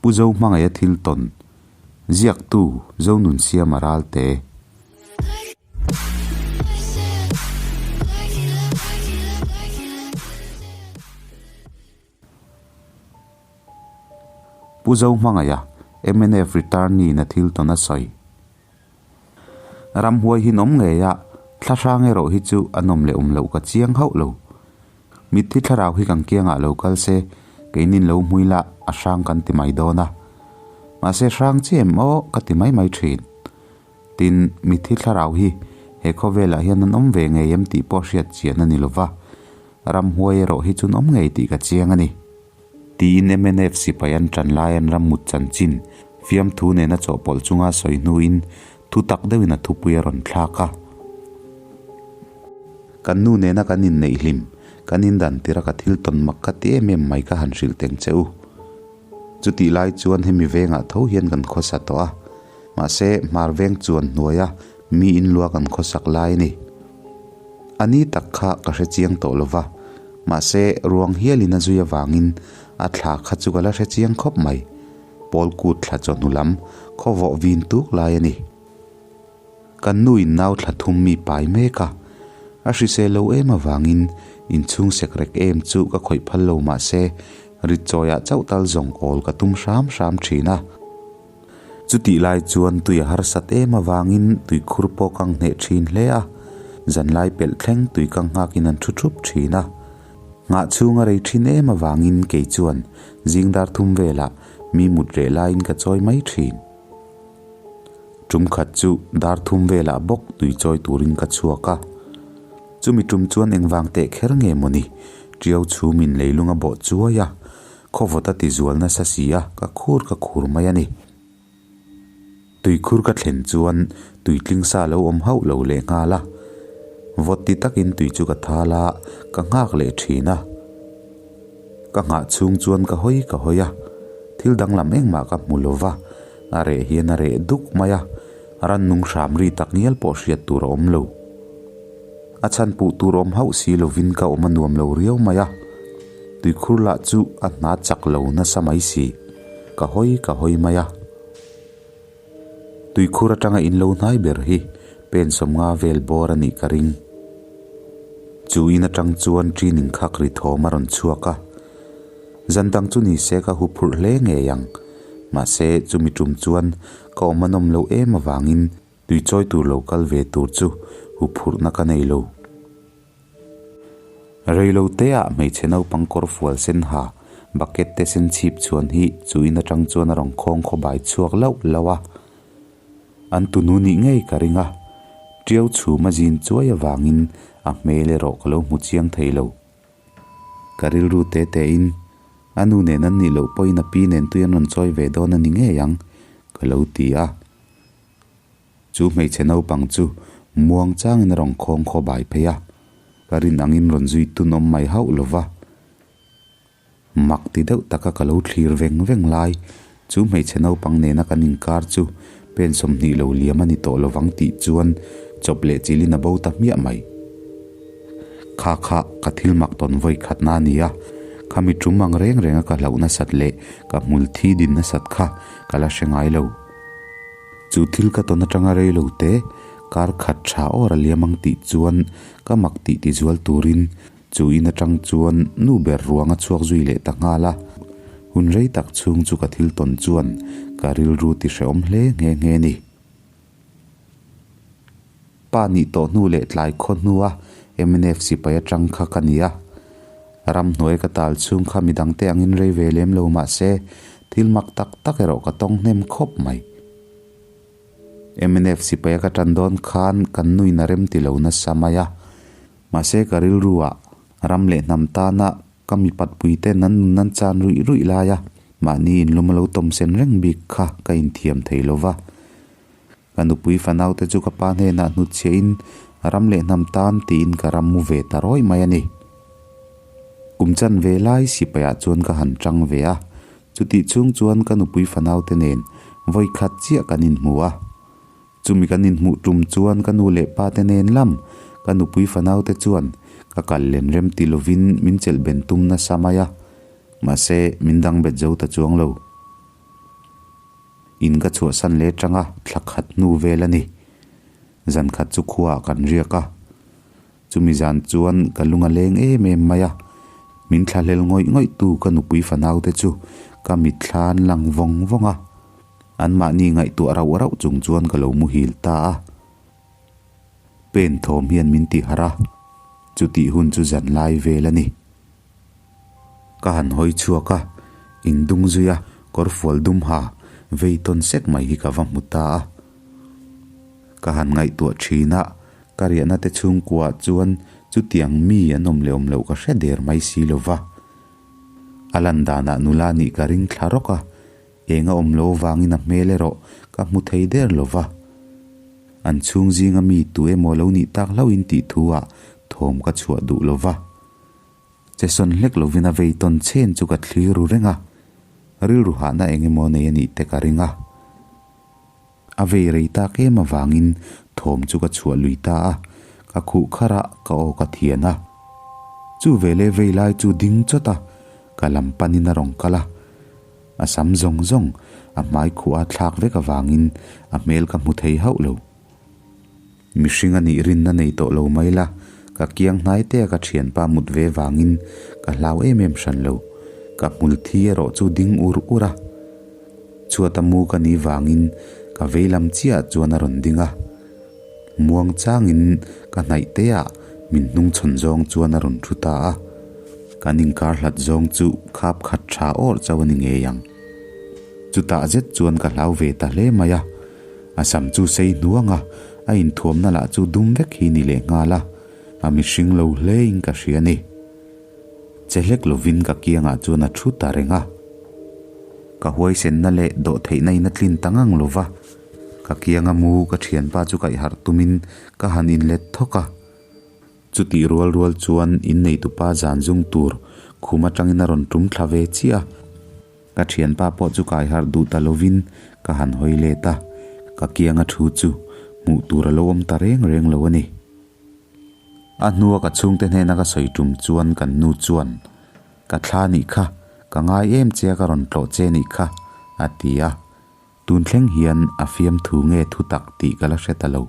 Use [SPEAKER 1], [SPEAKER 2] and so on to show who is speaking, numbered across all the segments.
[SPEAKER 1] Pu Zohmangaia thil tawn, Ziaktu Zonunsiama Ralte. Pu Zohmangaia, mnf returnee na thil tawn a sawi. Ramhuai hi nawm ngei a, thlahrang erawh hi chu a nawm leh awm loh ka chiang hauh lo. Mitthi thlarau hi kan kiangah lo kal se, keinin lo hmui la a hrang kan ti mai dawn a. Mahse hrang chi em aw ka ti mai mai thin. Tin, mitthi thlarau hi he khawvelah hian an awm ve ngei em tih pawh hriat chian a ni lo va, ramhuai erawh hi chun awm ngei tih ka chiang a ni. Tiin mnf sipai an tan lai an ram mut chanchin fiamthu nena chawhpawlh chunga sawi hnuin thu tak deuhin a thupui a rawn thlak a. Kan nu nena kan inneih hlim, kan indan tir a ka thil tawn mak ka ti em em mai ka han hrilh teng che u. Chutih lai chuan hemi vengah tho hian kan khawsa tawh a, mahse hmar veng chuan hnuaia mi inlua kan khawsak lai a ni. A ni tak kha ka hre chiang tawh lo va, mahse ruang hialin a zui avangin a thla kha chu ka la hre chiang khawp mai. Pawl kut thla chawhnu lam khaw vawh vin tuk lai a ni. Kan nu in nau thla thum mi pai mek a, a hrisel lo em avangin inchhung sek rek em chu ka khawih phal lo mahse rit chawiah chauh tal zawng awl ka tum hram hram thin a. Chutih lai chuan tui a harsat em avangin tuikhur pawh ka ang hneh thin hle a, zanlai pelh thleng tui ka nghakin an thu thup thin a. Nghah chhung a rei thin em avangin kei chuan zing dar thum velah mi mut reh laiin ka chawi mai thin. Tum khat chu dar thum velah bawk tui chawi turin ka chhuak a. Chumi tum chuan engvang teh kher nge mawni Tiau chhumin leilung a bawh chuai a, khawvawt a ti zual nasa si a, ka khur ka khur mai a ni. Tuikhur ka thlen chuan tuitling sa lo awm hauh lo leh nghal a, vawt ti takin tui chu ka thal a, ka nghak leh thin a. Ka nghah chhung chuan ka hawi ka hawi a, thil danglam engmah ka hmu lo va, a reh hian a reh duk mai a, rannung hram ri tak ngial pawh hriat tur a awm lo. A chhan puh tur awm hauh si lovin ka awm a nuam lo riau mai a, tuikhur lah chu a hna chak lo nasa mai si, ka hawi ka hawi mai a. Tuikhur atanga in lo hnai ber hi pen sawmnga vel bawr a nih ka ring. Chu in atang chuan ṭining khak ri thawm a rawn chhuak a, zan dang chu ni se ka huphurh hle ngei ang, mahse chumi tum chuan ka awm a nawm loh em avangin Tui chawi tur lo kal ve tur chu huphurhna ka nei lo. Reilo teah hmeichhe naupang kawr fual sen ha, bucket te sen chhip chhuan hi chu in atang chuan a rawn khawng khawbai chhuak lauh lauh a. An tunu nih ngei ka ring a, tiau chhum a zin chuai avangin a hmel erawh ka lo hmu chiang thei lo. Ka rilru te tein a nu nen an nih loh pawhin a pi nen tui an rawn chawi ve dawn a ni ngei ang ka lo ti a. Chu hmeichhe naupang chu muang changin a rawn khawng khaw bai phei a, ka rin angin rawn zui tun awm mai hauh lo va. Mak ti deuh taka ka lo thlir veng veng lai, chu hmeichhe naupang nena kan inkar chu pen 20 lo liam a ni tawh lovang tih chuan chawp leh chilin a bo ta hmiah mai. Kha kha ka thil mak tawn vawi khatna a ni a, khami tum ang reng renga ka hlauh nasat leh ka hmul thi din nasat kha ka la hre ngai lo. Chu thil ka tawn atanga rei lo te, kar khat tha awr a liam ang tih chuan ka mak tih ti zual turin chu in atang chuan nu ber ruang a chhuak zui leh ta nghal a. Hun rei tak chhung chu ka thil tawn chuan ka rilru ti hrehawm hle nghe nghe ni. Pa nih tawh hnu leh tlai khaw hnua mnf sipai atang kha ka ni a. Ramhnuai ka tal chhung kha midangte angin rei ve lem lo mah se, thil mak tak tak erawh ka tawng hnem khawp mai. Mnf sipaia ka tan dawn khan kan nuin a rem ti lo nasa mai a. Mahse ka rilruah ram leh hnam tana ka mipat puiten an nun an chan ruih ruih lai a, mahni inlum a lo tawm sen reng bik kha ka inthiam thei lo va. Ka nupui fanaute chu ka pa hnenah hnutchhiahin ram leh hnam tan tiin ka ram mu ve ta rawih mai a ni. Kum chan ve lai sipaiah chuan ka han tang ve a, chutih chhung chuan ka nupui fanaute nen vawi khat chiah kan inhmu a. Chumi kan inhmuh tum chuan ka nu leh pa te nen lam ka nupui fanaute chuan ka kal len rem ti lovin min chelh ben tum nasa mai a, mahse min dang bet zo ta chuang lo. In ka chhuahsan leh atanga thla khat hnu vel a ni. Zan khat chu khuaah kan riak a. Chumi zan chuan ka lung a leng em em mai a. Min thlahlel ngawih ngawih tu ka nupui fanau te chu ka mitthla an lang vawng vawng a. Anmahni ngaihtuah rauh rauh chung chuan ka lo muhil ta a. Pen thawm hian min ti harh a, chutih hun chu zan lai vel a ni. Ka han hawi chhuak a, indung zui a, kawrfual dum ha vei tawn sek mai hi ka va hmu ta a. Ka han ngaihtuah thin a, ka riahna te chhungkuaah chuan chutiang mi an awm leh awm loh ka hre der mai si lo va. A lan danah nula nih ka ring thla rawk a, Eng a awm lo vangin a hmel erawh ka hmu thei der lo va. An chhung zinga mi tu emaw lo nih tak hlauhin tih thu ah thawm ka chhuah duh lo va. Che sawn hlek lovin a vei tawn chen chu ka thlir ru reng a, rilru hahna eng emaw nei a nih te ka ring a. A vei rei tak em avangin thawm chu ka chhuah lui ta a, ka khuh kharh a, ka aw ka thian a. Chu veleh vei lai chu ding chawt a, ka lam panin a rawn kal a. A sam zawng zawng a hmai khuh a thlak vek avangin a hmel ka hmu thei hauh lo. Mihring a nih rinna nei tawh lo mai la, ka kiang hnai te a ka thianpa mut ve vangin ka hlau em em hran lo. Ka hmul thi erawh chu ding ur ur a. Chhuata mu ka nih vangin ka vei lam chiah chuan a rawn ding a. Muang changin ka hnaih te ah min hnung chhawn zawng chuan a rawn thu ta a. Kan inkar hlat zawng chu khap khat tha awrh chauh a ni ngei ang. Chutah zet chuan ka hlau ve ta hle mai a. A sam chu sei hnuang a, a inthuamna lah chu dum vek hi ni leh nghal a, a mihring lo hle in ka hria ni. Che hlek lovin ka kiangah chuan a thu ta reng a. Ka huaisenna leh dawhtheihna in a tlin ta ngang lo va, ka kianga mu ka thianpa chu kaihharh tumin ka han inlet thawk a. Chutih rual rual chuan inneitupa zan zung tur khum atangin a rawn tum thla ve chiah a. Ka thianpa pawh chu kai harh duh ta lovin ka han hawi let a, ka kianga thu chu hmuh tur a lo awm ta reng reng lo a ni. A hnua ka chhungte hnena ka sawi tum chuan kan nu chuan, Ka thla nih kha, ka ngai em che a ka rawn tlawh che nih kha, a ti a. Tun thleng hian a fiamthu nge thutak tih ka la hre ta lo.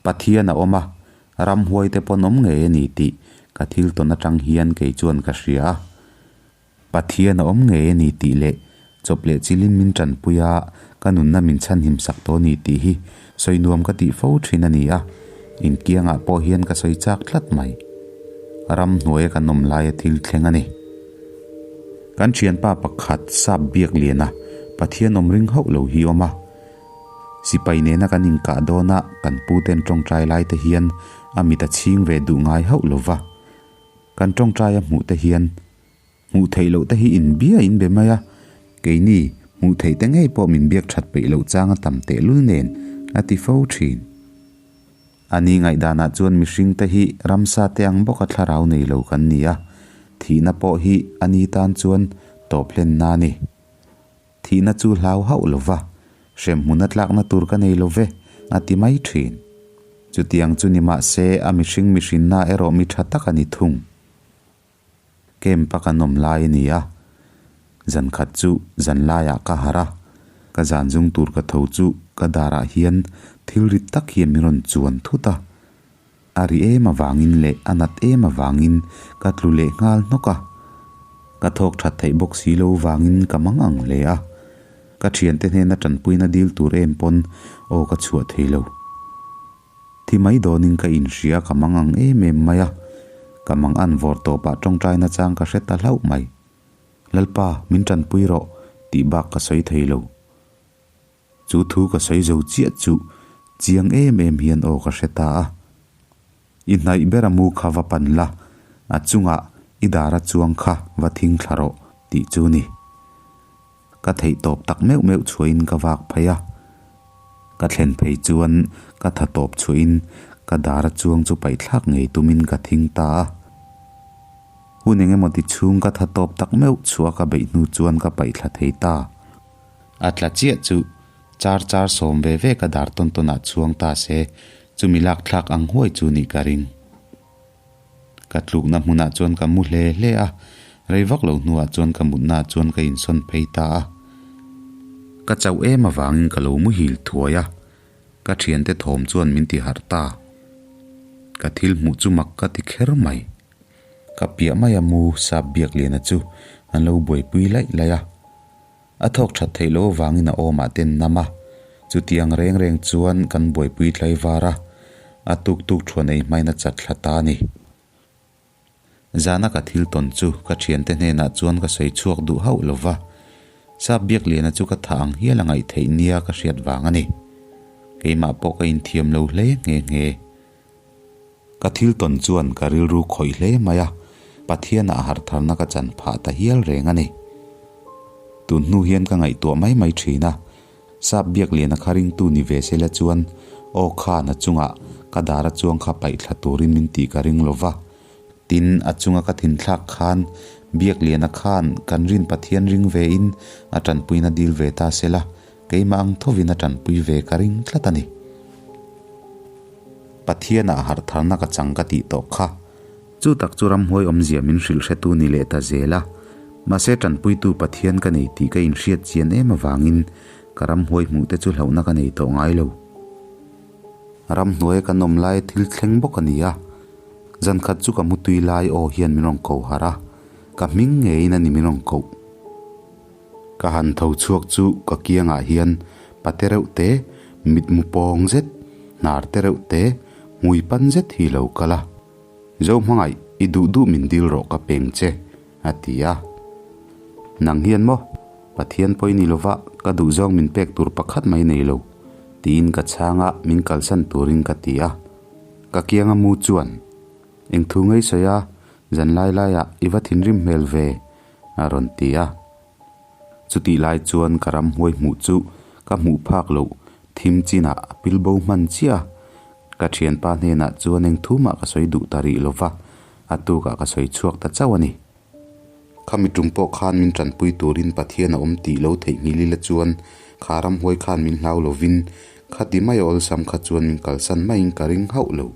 [SPEAKER 1] Pathian a awm a, ramhuai te pawn awm ngei a ni tih ka thil tawn atang hian kei chuan ka hria a. Pathian a awm ngei a ni tih leh chawp leh chilin min tanpui a, ka nunna min chhanhim sak tawh a ni tih hi sawi nuam ka tih fo thin a ni a, inkiangah pawh hian ka sawi chak tlat mai. Ramhnuaia kan awm laia thil thleng a ni. Kan thianpa pakhat sap biak liana Pathian awm ring hauh lo hi awm a. Sipai nena kan inkah dawna kan puten tawngtai lai te hian a mit a chhing ve duh ngai hauh lo va. Kan tawngtai a hmuh te hian hmuh theih loh te hi inbia in be mai a, keini hmuh theih te ngei pawh min biak that peih loh chang a tam tehlul nen a ti fo thin. A ni ngaihdanah chuan mihring te hi ramsa te ang bawka thlarau nei lo kan ni a, thihna pawh hi a ni tan chuan tawp hlenna a ni. Thihna chu hlau hauh lo va, hremhmun a tlakna tur ka nei lo ve, a ti mai thin. Chutiang chu ni mah se a mihring mihrinna erawh mi tha tak a ni thung. Camp a kan awm lai a ni a, zan khat chu zan laiah ka harh a, ka zan zung tur ka tho chu ka darah hian thil rit tak hian min rawn chuan thut a. A ri em avangin leh a nat em avangin ka tlu leh nghal hnawk a. Ka thawk that theih bawk si lo vangin ka mang ang hle a. Ka thiante hnena tanpuina dil tur em pawn aw ka chhuah thei lo. Thi mai dawnin ka inhria ka mang ang em em mai a. Ka mang an vawr tawpah tawngtaina chang ka hre ta hlauh mai. Lalpa, min tanpui rawh tih bak ka sawi thei lo. Chu thu ka sawi zo chiah chu chiang em em hian aw ka hre ta a. I hnaih ber a mu kha va pan la, a chungah i dara chuang kha va thing thla rawh tih chu ni. Ka theih tawp tak meuh meuh chhuahin ka vak phei a. Ka thlen phei chuan ka tha tawp chhuahin ka dara chuang chu paihthlak ngei tumin ka thing ta a. Hun eng emaw ti chhung ka tha tawp tak meuh chhuah ka beih hnu chuan ka paihthla thei ta. A tla chiah chu char char sawm ve ve ka dar tawn tawn ah chhuang ta se, chumi lak thlak ang huai chu nih ka ring. Ka tlukna hmunah chuan ka mu hle hle a, rei vak lo hnuah chuan ka mutna ah chuan ka insawn phei ta a. Ka chauh em avangin ka lo muhil thuai a, ka thiante thawm chuan min ti harh ta. Ka thil hmuh chu mak ka ti kher mai. Ka piah mai a mu sap Biakliana chu an lo buaipui laih laih a. A thawk that theih loh avangin a awmah ten nam a, chutiang reng reng chuan kan buaipui tlaivar a, a tuk tuk thuan ei hmain a chat thla ta a ni. Zana ka thil tawn chu ka thiante hnenah chuan ka sawi chhuak duh hauh lo va, Sap Biakliana chu ka thah ang hial a ngaih theih nia ka hriat vang a ni. Keimah pawh ka inthiam lo hle nghe nghe. Ka thil tawn chuan ka rilru khawih hle mai a, Pathianah a harhtharna ka chan phah ta hial reng a ni. Tun hnu hian ka ngaihtuah mai mai thin a, Sap Biakliana kha ringtu ni ve sela chuan aw khan a chungah ka dar a chuang kha paih thla turin min tih ka ring lo va. Tin, a chunga ka thinthlak khan Biakliana khan kan rin Pathian ring vein a tanpuina dil ve ta sela, keimah ang thovin a tanpui ve ka ring tlat a ni. Pathianah harh tharna ka chang ka tih tawh kha. Chu tak chu ramhuai awmzia min hrilh hretu ni leh ta zel a. Mahse tanpuitu Pathian ka nei tih ka inhriat chian em avangin ka ramhuai hmuh te chu hlauhna ka nei tawh ngai lo. Ramhnuaia kan awm laia thil thleng bawk a ni a. Zan khat chu ka mutui lai aw hian min rawn ko harh a, ka hming ngeiin a ni min rawn koh. Ka han tho chhuak chu ka kiangah hian pa te reuh te, mitmu pawng zet, hnar te reuh te, hmui pan zet hi lo kal a. Zo hmangaih, i duh duh min dil rawh ka peng che, a ti a. Nang hian maw, Pathian pawh i ni lova, ka duh zawng min pek tur pakhat mai nei lo, tiin ka chhang a, min kalsan turin ka ti a. Ka kianga mu chuan, Engthu ngei sawi a, zan lai laiah i va thinrim hmel ve, a rawn ti a. Chutih lai chuan ka ramhuai hmuh chu ka hmuh phak loh thim chinah a pil bo hman chiah a. Ka thianpa hnenah chuan eng thu mah ka sawi duh ta rih lo va, a tukah ka sawi chhuak ta chauh a ni. Khami tum pawh khan min tanpui turin Pathian a awm tih lo theihnghilh ila chuan kha ramhuai khan min hlau lovin khati mai awlsam kha chuan min kalsan maiin ka ring hauh lo.